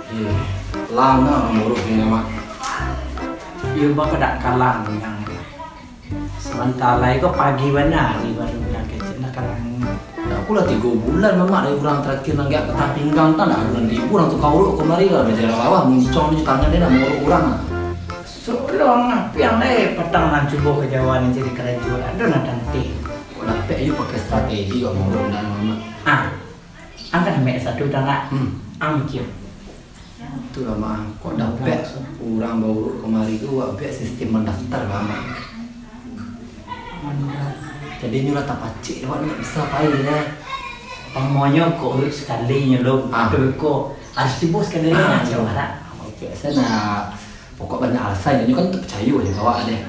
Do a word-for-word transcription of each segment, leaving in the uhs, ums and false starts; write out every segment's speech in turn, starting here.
Eh, lang nah urang buruak ni, Mak. Iyo, baa kok dak kalang nian. Sabanta lai ko pagi bana hari baru dah kecek nak kalang. Dak, aku lah tigo bulan, Mak, dari urang terakhir nan agak patah pinggang tu, dak bulan ribu urang tukar uruak kamari lah, bajalan bawah, muncong di tangan dia nak mauruak urang. Sulung apiang lai patang nan cubo ka Jawa nan cari karajo, ado nan tanti. Kok dapek, iyo pakai strategi kok mauruak urang, Mak. Ah, Ang kan ambek satu tangah. Hmm. Ang mikir. Tu lah, Mak. Kok dapek urang bauruak kamari tu, wak buek sistem mandaftar lah, Mak. Jadi nyo lah tapacik, awak ndak bisa pai lah. Pamonyo kok uruik sakali nyo lo, ah, tu ko harus tibo sakali lah, ah, macam tu. Awak buek sanak. Pokok banyak alasan, inyo kan tapacayo jo awak deh.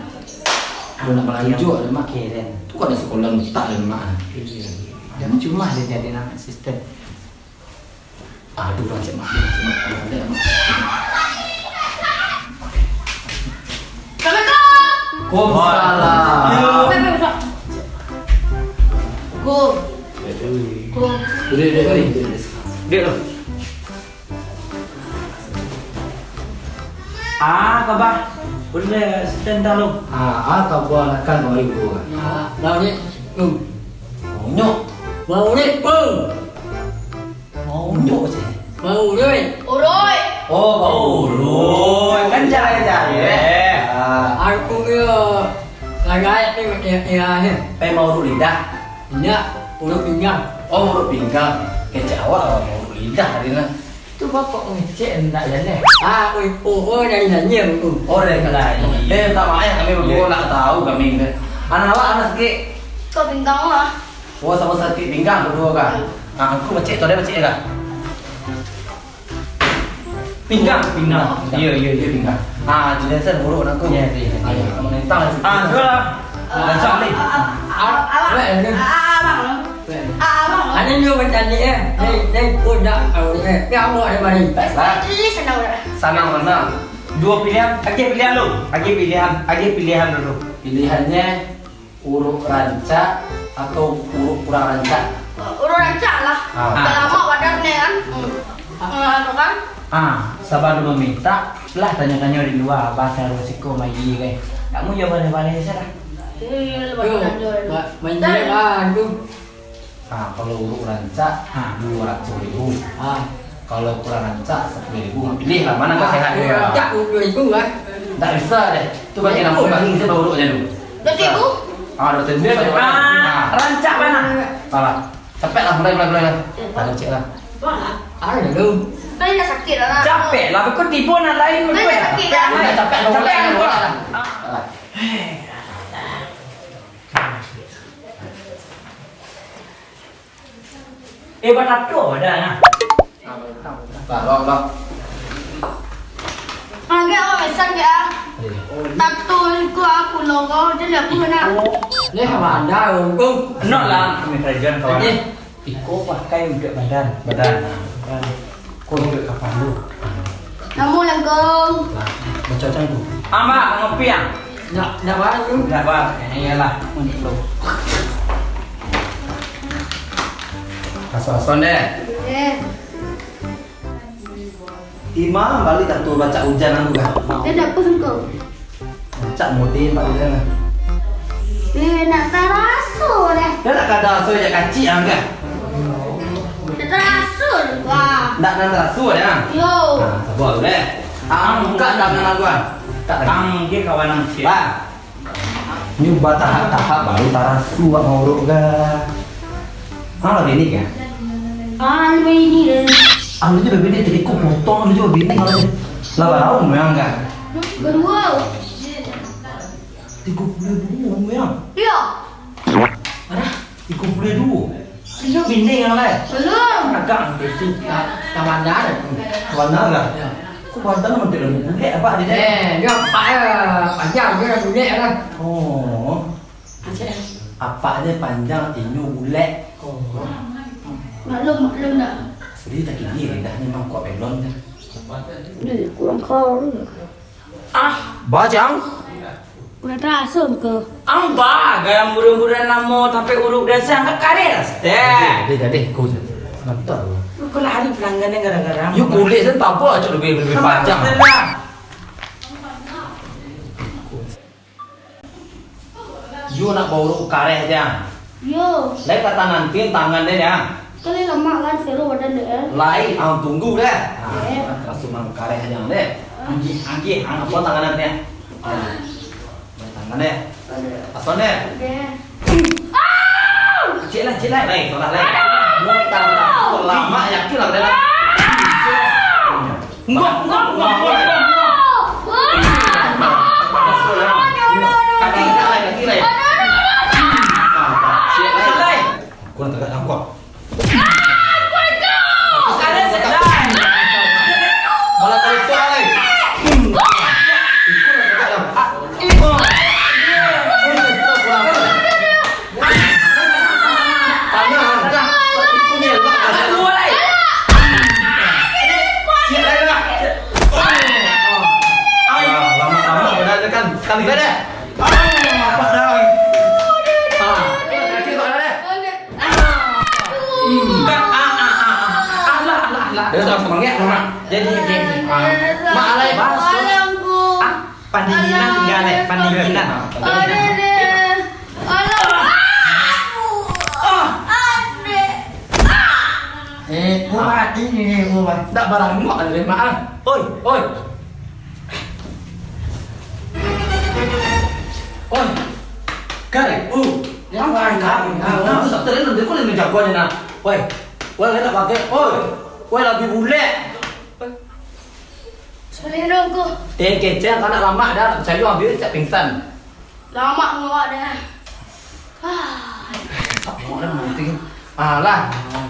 Kalau nak balanjo ado, Mak. Oke, den. Tu kan ado sakolah untak den, Mak. Iyo. Dan cuma den jadi anak asisten. Aduh, urang cek, Mak. Cek, Mak. Urang cek, Mak. Assalamualaikum. Waalaikumsalam. Yo. Assalamualaikum. Assalamualaikum. Duduk, duduk, duduk. Duduk lo. Ah, kaba? Buliah asisten talo. Ah, ah, kaba nak kan baru ibu kan? Ya, dah ni. Hmm. Monyok. Baru ni, pun. Monyok je. Baru ni. Uroi. Oh, baru uroi. Kan jahil-jahil, eh. Ah. Aku ni, eh, agak ni, ya, ya, ya. Pai mauruik lidah. Indak, uruik pinggang. Oh, uruik pinggang. Kecek awak lah mauruik lidah tadi nah. Tu bapak ngecek ndak jaleh. Ah, oi, oh, oh, dari nanya tu. Oh, dari nanya. Eh, minta maaf ya, kami berdua ndak tahu kami ni. Anak awak, anak sakik? Kok pinggang lah. Oh, samo sakik pinggang berdua kah? Hmm. Ah, aku pacik tu, ado pacik kah? Pinggang, pinggang. Iyo, iyo, iyo, pinggang. Ah, jenazah buruk nak tu. Iyo, iyo, iyo. Ayo, kamu nentang lah. Ah, sudah lah. Lancar ni. Ah, ah, ah, abang. Ah, abang. Ado nyo bacanik eh. Dek, dek, oh, dak, oh, eh. Ni awak ado mari. Best lah. Ini senang dah. Sanang, sanang. Duo pilihan, agiah pilihan lu. Agiah pilihan, agiah pilihan dulu. Pilihannya uruik rancak atau uruik kurang rancak? Uruik rancak lah. Ah. Dah lamo badan ni kan. Hmm. Ah, tu kan. Ah, sabalun mamintak, lah tanyo-tanyo di lua, baa caro siko maigi, kan. Kamu jo baleh-baleh sajo lah. Eh, baleh-baleh. Ba-, maigi lah tu. Ah, kalau uruik rancak, ah, duo ratuih ribu. Ah. Kalau kurang rancak, sapuluah ribu. Pilih lah, ma nan ka sehat. Ah, rancak duo ribu lah. Ndak bisa deh. Tu bagi nampung kaki saya baru aja dulu. Dua ribu? Ah, dua ribu. Ah, rancak mana? Salah. Capek lah, mulai, mulai, mulai lah. Tahan cek lah. Ayo dulu. Kan dah sakit lah. Capek lah, kau tibo nan lain. Kan dah sakit lah. Udah capek, udah mulai, mulai lah. Eh, batato dah nah. Lah, lah, lah. Angge awak mesan ke ah? Tato iko aku lo kau jadi aku nak. Ni sama anda untung. Enok lah, kami kerajaan kawan. Iko pakai untuk badan. Badan. Kau untuk kapan lu? Assalamualaikum. Lah, macam-macam tu. Amak, ngopi ah? Nak, nak barang tu? Nak barang. Eh, iyalah. Untuk lu. Ason-ason deh. Eh. Imam balik tak tu baca ujan aku kan. Dia dah pun kau. Cak model Pak Ilan lah. Eh, nak taraso deh. Dah nak kada raso jak kacik ang kah? Nak taraso, wah. Nak nan taraso deh, ah? Yo. Nah, sabar dulu deh. Ang buka dah nan aku, ah. Tak lagi. Ang ke kawan ang cik. Bah. Nyo batahap-tahap baru taraso awak mauruk kah. Ah, lah bini kah? Ah, lah bini deh. Anu je bini tadi ko potong anu je bini kalau lah barau memang kah? Kedua. Tigo puluah duo, Yang. Iyo. Alah, tigo puluah duo. Iyo, bini yang lain. Belum. Agak besi. Nah, tawanan. Tawanan lah. Ya. Kok badan mah tidak bulek apa dia? Eh, dia apa ya? Panjang dia bulek lah. Oh. Aceh. Apa dia panjang, inyo bulek. Oh. Maklum, maklum dah. Sedih tak kini lidahnya mangkok belon je. Dia kurang kau. Ah, bajang. Udah terasa ke? Ang ba, gaya mudah-mudahan namo sampai uruk dan siang ke karir, steh. Jadi, jadi, kau mantap. Lu kau lari pulang Jangan gara-gara. Yo, kulik tu tabok, cok, lebih, lebih panjang. Yo nak bauruik kareh, Jang. Yo. Lai ka tangan tin, tangan deh, Jang. Kali lamak kan, selo badan deh, eh. Lai, ang tunggu deh. Ah, eh. Langsung ang kareh, Jang, deh. Ah. Anggih, anggih, ang apo tangan deh. Ah. Tangan deh. Asan deh. Deh. Ah! Cik lah, cik lah. Lai, tolak lai. Aduh, aduh. Lamak, yakin lah, deh. Ah! Enggak, enggak, enggak, enggak, enggak, enggak. Kaki, kaki, kaki, kaki. Siap, siap. Kurang tegak, kurang. Malah tarik, tarik. Kurang tegak, kurang. Tangan, tangan. Ikut ni, elok. Aduh, alai. Siap, dah, dah. Ah, lama-lama, dah, dah, kan. Sekali, dah, dah. Ah, nampak, dah. Ah. Kaki, dah, dah. Hmm. Kan, ah, ah, ah, ah. Alah, alah, alah. Dah, dah, semangat, Mak. Jadi, jadi. Ah. Mak, alai. Basuh. Ah. Pandinginan tingga, Nek, pandinginan. Aduh, Nek. Aduh. Ah. Aduh. Eh, kuat ini, Nek, kuat. Ndak barangok, Nek, Mak, ah. Oi, oi. Oi. Kari, uh. Yang lain, Kak. Nah, nah, aku satu lain, nanti aku lain menjagonya, nah. Oi. Oi, lain nak pakai. Oi. Oi, lebih bulek. Sorry, Nungku. Eh, kecil, kau nak lamak dah, nak percaya, ambil cak pingsan. Lamak ngawak dah. Ah. Tak mau dah, nanti. Ah, lah.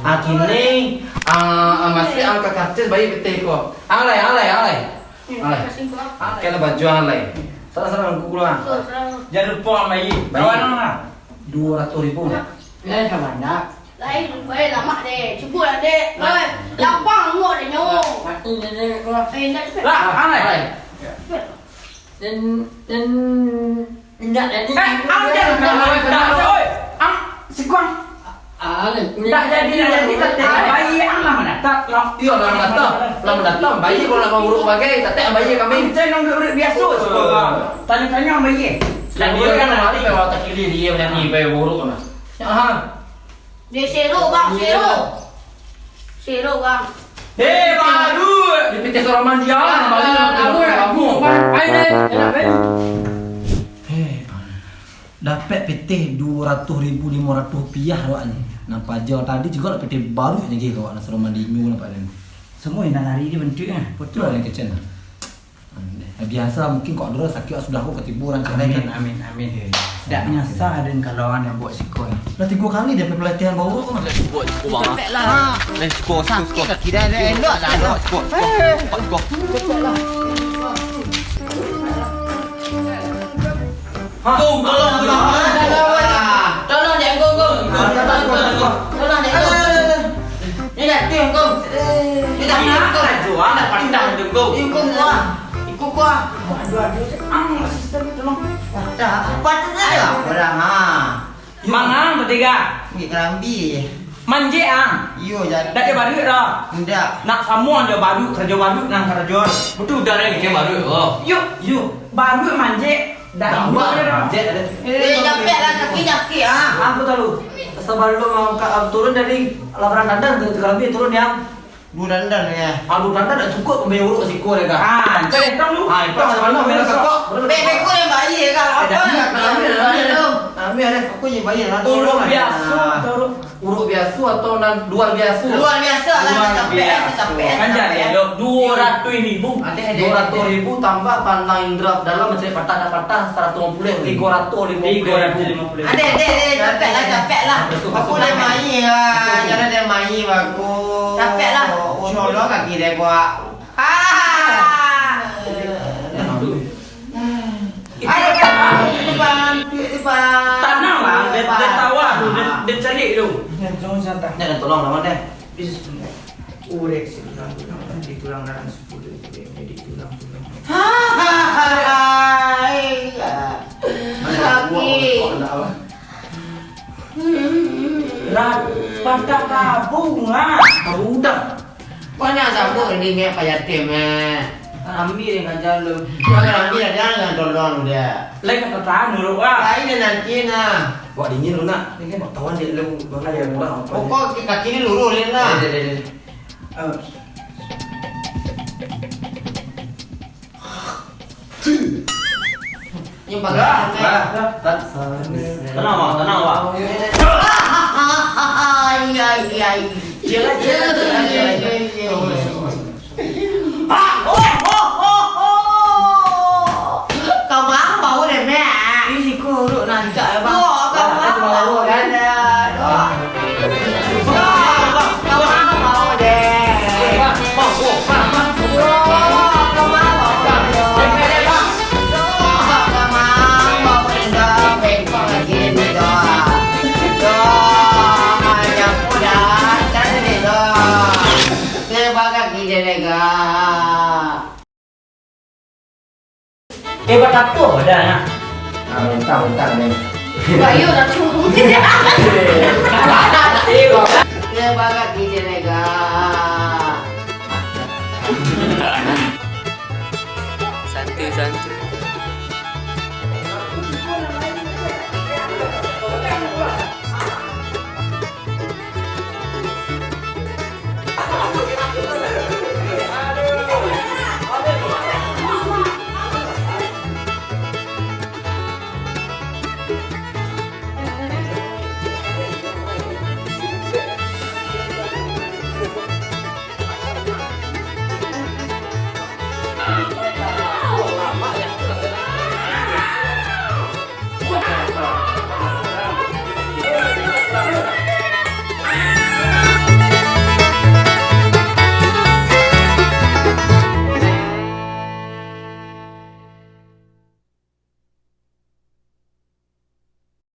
Ah, kini, ah, ah, masih angka karcis bayi pitih ko. Alai, alai, alai. Hmm, alai. Makasih, Bang. Alai. Kena baju alai. Salah-salah Nungku keluar. Salah-salah. Jangan lupa, Bang Bayi. Bayi. Kawan, ah. Dua ratus ribu. Eh, sama nak. Lain, baik lamak deh. Cukup lah, dek. Nah. Oi, lapang angok deh, nyo. Mati deh, deh, keluar. Eh, nak cepet. Lah, alai. Alai. Dan, dan, indak jadi. Eh, ang jangan kalau tak, oi. Ang, sikuang. Ah, ni. Tak jadi, tak jadi, tak jadi. Bayi ang lah mana? Tak, lah. Iyo, lah datang. Lah datang. Bayi kalau nak bauruik bagai, tak tak bayi kami. Ang jangan uruik biaso, sikuang. Tanya-tanya bayi. Lah, dia kan hari kalau tak kiri dia macam ni, bayi bauruik lah. Ya, ha. Dia serok, Bang, serok. Serok, Bang. Eh, baru. Di P T Soroman dia, baru. Ayo, deh, enak, deh. Eh, dapek pitih dua ratus ribu limo ratus rupiah awak ni. Nan paja tadi juo lah pitih baru lagi awak nan Soroman dinyo nampak ni. Semua nan hari ni bentuk, eh. Betul lah, kecil. Biaso mungkin kok dulu sakik sudah ko katibo urang. Amin, amin, amin. Dak nyasa den kalau ang buek siko. Lah tigo kali dapek pelatihan bauruik ko. Buek siko, Bang. Capek lah. Nah, siko, siko, siko. Sakik kaki dah, dah elok lah. Siko, siko, siko. Siko. Ha? Kong, tolong, tolong. Tolong, tolong. Tolong, Dek, Kong, Kong. Tolong, Dek, Kong. Ni dah, Kong, Kong. Ni dah, Kong, Kong. Jual dah patah tu, Kong. Ikut gua. Ikut gua. Aduh, aduh. Ang, asisten, tolong. Patah. Patah aja. Bola, ha. Mangang batiga. Ambil kerambi. Manjek, ang. Iyo, jadi. Dak ado baruak dah. Indak. Nak samo ado baruak, karajo baruak, nang karajo. Betul dah, dah, bikin baruak, oh. Yuk, yuk. Baruak manjek. Dah, dah, buat dah. Manjek dah. Eh, capek lah, kaki sakik, ah. Aku tahu. Sabalum angkat, turun dari lapangan tandang, ke, ke kerambi turun, yang. Duo dandan, ya. Ah, duo dandan dak cukup, ambil uruk siko deh, Kak. Ah, cari hitam lu. Ah, hitam macam mana, ambil siko. Bek, bek, kau yang bayi, ya, Kak. Apa, eh, dah, nak ambil, ambil, ambil, ambil, ambil, ambil. Aku yang bayi, lah. Uruk biaso atau uruk biaso atau nan luar biaso? Luar biaso lah, luar biaso. Capek, capek, capek. Kan jadi, dok, duo ratuih ribu. Ada, ada, ada. Duo ratuih ribu tambah pandang indra dalam, mencari patah, dak patah, saratus limo puluah, tigo ratuih limo puluah. Tigo ratuih limo puluah. Adeh, adeh, adeh, capek lah, capek lah. Aku dah main lah, jangan dah main bagus. Capek lah. Oh, tolong kaki deh, gua. Ah. Ayo, Bang, Bang, Bang. Tanang lah, dia, dia tawa tu, dia, dia cari tu. Jangan santai. Jangan tolong lawan deh. Bisa sebentar. Urek sih, tulang, tulang, di tulang darah sepuluh, urek, di tulang, tulang. Hai, sakit. Lah, patah kabung, ah. Kabung udang. Kau nak sabuk di mek payatim, eh? Ambil yang ganjal tu. Kau ambil aja yang tolong dia. Lain kata tahan dulu, ah. Lain dia nanti, nah. Wak dingin lu, nak. Ini mau tahu aja lu, mana yang murah apa. Pokok kaki ni lurus, Lin, lah. Deh, deh, deh, deh. Oh. Ini bagus. Bah, bah, bah. Tenang, Wak, tenang, Wak. Ai, ai, ai. Chill aja, chill aja, chill aja. Ah, oh, oh, oh, oh. Kamang bau deh, Mek. Ih, siku urut nancak ya, Bang. Oh, kamang bau deh. Eh, batato dah, nak. Ah, mentang-mentang ni. Bayu dah tu. Dia bagat di Jenega. Santai, santai.